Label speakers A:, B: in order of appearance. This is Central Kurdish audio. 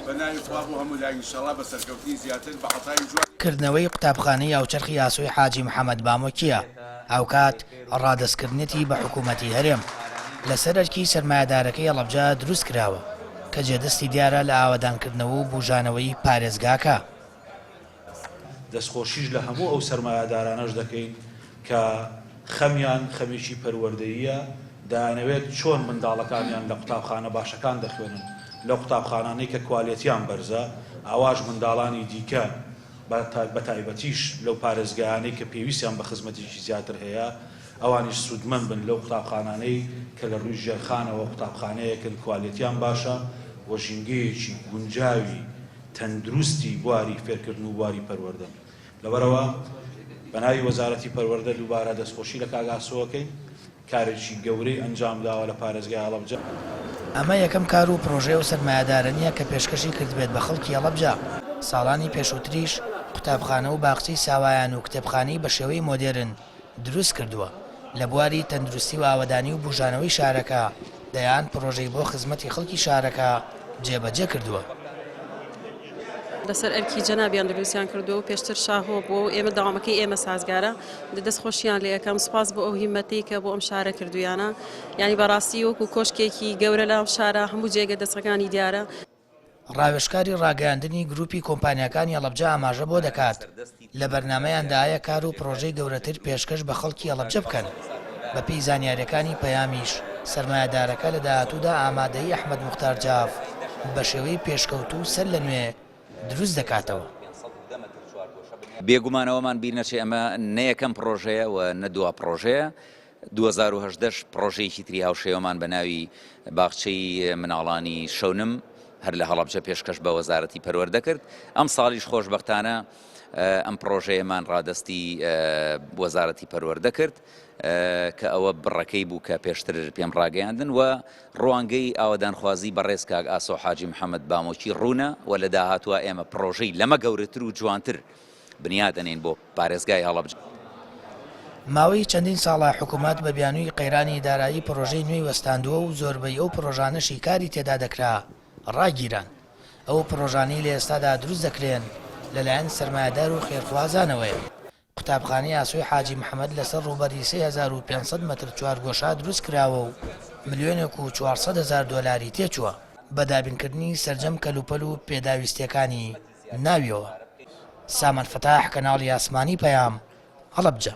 A: بە ناوی خوا بۆ هەموو لایەک ئینشەڵا بە سەرکەوتنی زیاتر بە عەتای جوان.
B: کردنەوەی قوتابخانەی هاوچەرخی ئاسۆی حاجی محەمەد بامۆکییە، هاوکات ڕادەستکردنیەتی بە حکوومەتی هەرێم. لەسەر ئەرکی سەرمایەدارەکەی هەڵەبجە دروست کراوە، کە جێدەستی دیارە لە ئاوەدانکردنەوە و بوژانەوەی پارێزگاکە.
C: دەستخۆشیش لە هەموو ئەو سەرمایەدارانەش دەکەین کە خەمیان خەمێکی پەروەردەییە، دەیانەوێت چۆن منداڵەکانیان لە قوتابخانە باشەکان دەخوێنن، لەو قوتابخانانەی کە کوالێتیان بەرزە، ئاواش منداڵانی دیکە بە تایبەتیش لەو پارێزگایانەی کە پێویستیان بە خزمەتێکی زیاتر هەیە، ئەوانیش سوودمەند بن لەو قوتابخانانەی کە لە ڕووی ژێرخانەوە قوتابخانەیەکن کوالێتیان باشە و ژینگەیەکی گونجاوی تەندروستی بواری فێرکردن و بواری پەروەردەن. لەبەرئەوە بەناوی وەزارەتی پەروەردە دووبارە دەستخۆشی لە کاک ئاسۆ ئەکەین، کارێکی گەورەی ئەنجامداوە لە پارێزگای هەڵەبجە.
B: ئەمە یەکەم کار و پڕۆژەی ئەو سەرمایەدارە نییە کە پێشکەشی کردبێت بە خەڵکی هەڵەبجە، ساڵانی پێشووتریش قوتابخانە و باخچەی ساوایان و کتێبخانەی بە شێوەی مۆدێرن دروست کردووە، لە بواری تەندروستی و ئاوەدانی و بوژانەوەی شارەکە دەیان پڕۆژەی بۆ خزمەتی خەڵکی شارەکە جێبەجێ کردووە.
D: لەسەر ئەرکی جەنابیان دروستیان کردووە و پێشتر شاهۆ بووە و ئێمە دەوامەکەی ئێمە سازگارە دەست خۆشیان لێ ئەکەم سوپاس بۆ ئەو هیمەتەی کە بۆ ئەم شارە کردوویانە یانی بەڕاستی وەکو کۆشکێکی گەورە لەم شارە هەموو جێگە دەستەکانی دیارە.
B: ڕاوێژکاری ڕاگەیاندنی گروپی کۆمپانیاکانی هەڵەبجە ئاماژە بۆ دەکات، لە بەرنامەیاندایە کار و پڕۆژەی گەورەتر پێشکەش بە خەڵکی هەڵەبجە بکەن، بەپێی زانیارییەکانی پەیامیش سەرمایەدارەکە لە داهاتوودا ئامادەیی ئەحمەد موختار جاف بە شێوەی پێشکەوتوو سەر لە نوێ دروست دەکاتەوە.
E: بێگومان ئەوەمان بیر نەچێ ئەمە نە یەکەم پڕۆژەیە و نە دوا پڕۆژەیە، 2018 پڕۆژەیەکی تری هاوشێوەمان بە ناوی باخچەی مناڵانی شەونم هەر لە هەڵەبجە پێشکەش بە وەزارەتی پەروەردە کرد، ئەمساڵیش خۆشبەختانە ئەم پڕۆژەیەمان ڕادەستی وەزارەتی پەروەردە کرد کە ئەوە بڕەکەی بوو کە پێشتر پێم ڕاگەیاندن و ڕوانگەی ئاوەدانخوازی بەڕێز کاک ئاسۆ حاجی محەممەد بامۆکی ڕوونە و لە داهاتووە ئێمە پڕۆژەی لەمە گەورەتر و جوانتر بنیات دەنێین بۆ پارێزگای هەڵەبجە.
B: ماوەی چەندین ساڵە حکومەت بە بیانووی قەیرانی دارایی پڕۆژەی نوێی وەستاندووە و زۆربەی ئەو پڕۆژانەشی کاری تێدا دەکرا ڕاگیران. ئەو پڕۆژانەی لە ئێستادا دروست دەکرێن لەلایەن سەرمایەدار و خێرخوازانەوەیە. قوتابخانەی ئاسۆی حاجی محەمەد لەسەر ڕووبەری 3500 مەتر چوارگۆشە دروست کراوە و ملیۆنێک و 400 هەزار دۆلاری تێچووە بە دابینکردنی سەرجەم کەلوپەل و پێداویستییەکانی ناویەوە. سامان فەتاح، کەناڵی ئاسمانی پەیام، هەڵەبجە.